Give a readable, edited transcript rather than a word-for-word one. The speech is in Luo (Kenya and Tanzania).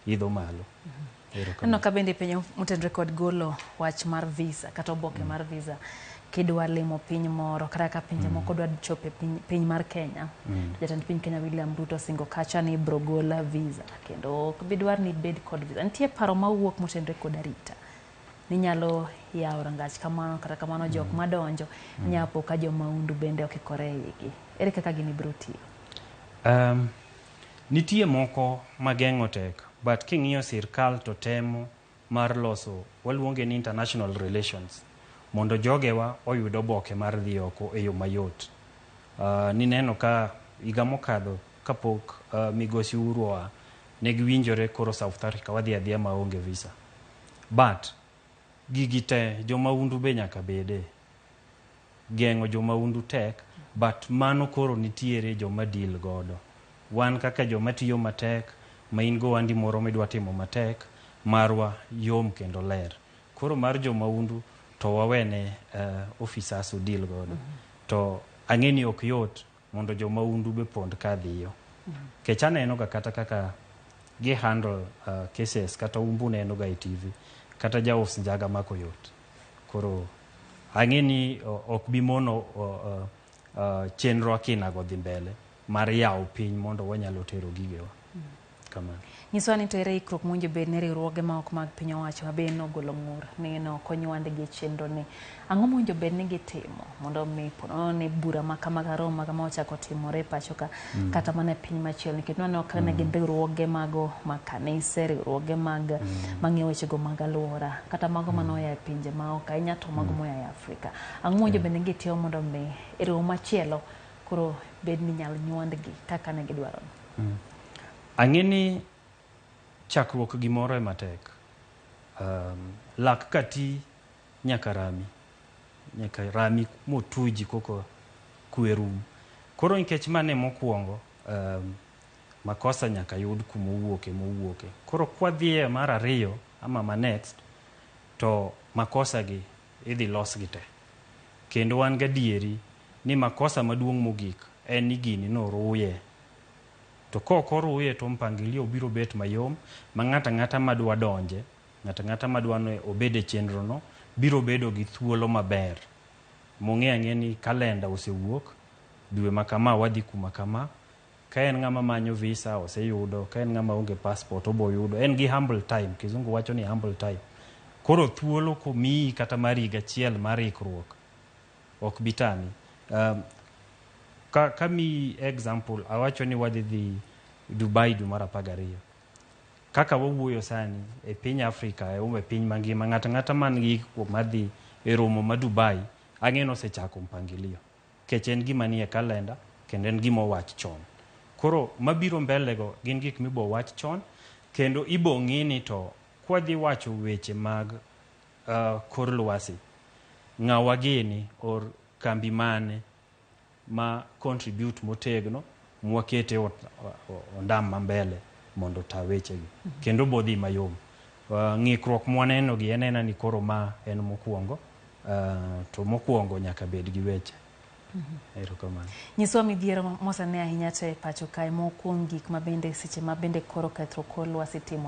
idho malo. Aneno ka bende penjo motenore kod golo wach mar visa kata oboke mar visa kidwa limo piny moro kata ka pinje moko dwa chopo e piny mar Kenya. Jatend piny Kenya William Ruto osingo kacha ni ibro gol visa kendo ok bidwar ni ibed kod visa. Nitie paro mawuok motenore kod arita ni nyalo yawo rangach kamano, kata kamano jok madonjo nyapo ka jomaundu bende okikore e igi. Ere kaka gini biro tiyo? Nitie moko mageng'o tek, but king'iyo sirkal to temo mar loso waluonge ni international relations mondo jogewa oyud oboke mar dhi oko e yo mayot. Nineno ka higa mokadho kapok migosi Uhuru oa, ne giwinjore koro South Africa wadhi adhiya maonge visa. But gigi te jomaundu be nyaka bede. Geng'o jomaundu tek, but mano koro nitiere joma deal godo. Wan kaka joma tiyo matek, ma in go ohandi moro midwa timo matek, marwa yom kendo ler. Koro mar jomaundu to wawene officers o deal godo. To ang'e ni ok yot mondo jomaundu be pond ka dhiyo. Kech aneno ga kata kaka gi handle cases kata umbu neno ga e TV, kata jaus njaga mako yot. Koro ang'e ni ok bi mono chenro akina go dhi mbele mar yawo piny mondo wanyalo tero gigewa. Kamano. Nyiswa ni to ere ikruok mowinjo bed ne riwruoge ma ok mag piny owacho ma be nogolo ng'ur ni nok onywandgi e chenro ni. Ang'o mowinjo bed ni gitimo mondo mi ponono ni bura ma kama kata romo ma kama ochako timore e pacho ka kata mana e piny machielo, nikech nwaneno ka ne gin riwruoge mago mag kanise, riwruoge mag mang'iyo wechego mag alwora, kata mago manoya e pinje maoko ahinya to mago moa e Afrika. Ang'o mowinjo bed ni gitimo mondo mi e romo machielo koro bed ni inyal nywandgi kaka ne gidwaro no? Ang'e ni chakruok gimoro ema tek. Lak ka ti nyaka rami. Nyaka rami motuji koko kwe rum. Koro nikech mane mokwongo, makosa nyaka yud kumowuoke mowuoke. Koro kwadhiye mar ariyo ama ma next, to makosa gi idhi los gi te. Kendo wan gadieri ni makosa maduong' mogik en ni gini noruye. To kok oruye to mpangilio biro bet mayom ma ng'ato ang'ata madwa donje, ng'ato ang'ata madwa ni obed e chenro no, biro bedo gi thuolo maber. Mong'e ang'e ni kalenda osewuok, dwe ma kama wadhi kuma kama. Ka en ng'ama manyo visa oseyudo, ka en ng'ama onge passport obo yudo. En gi humble time, kizungu wacho ni humble time. Koro thuolo komiyi kata mar higa achiel mar ikruok, ok bi tami. Ka miyi example, awacho ni wadhi dhi Dubai dwe mar 12. Kaka wawuoyo sani e piny Afrika, e piny mangima, ng'ato ang'ata man gi ikruok mar dhi e romo ma Dubai, ang'e ni osechako mpangilio. Nikech en gima nie kalenda, kendo en gima owach chon. Koro mabiro mbele go gin gik mibo wach chon, kendo ibo ng'i ni to kwadhi wacho weche mag kor lwasi, ng'awa gini or kambi mane ma contribute motegno mwakete ondam ma mbele mondo ota wechegi. Kendo bodhi mayom. Ng'ikruok mwaneno gi en ena ni koro ma en mokwongo, to mokwongo nyaka bed gi weche. Erokamano. Nyiswa midhiero mosene ahinya to e pacho kae, moko kuom gik ma bende seche ma bende koro kethruok kor lwasi timore.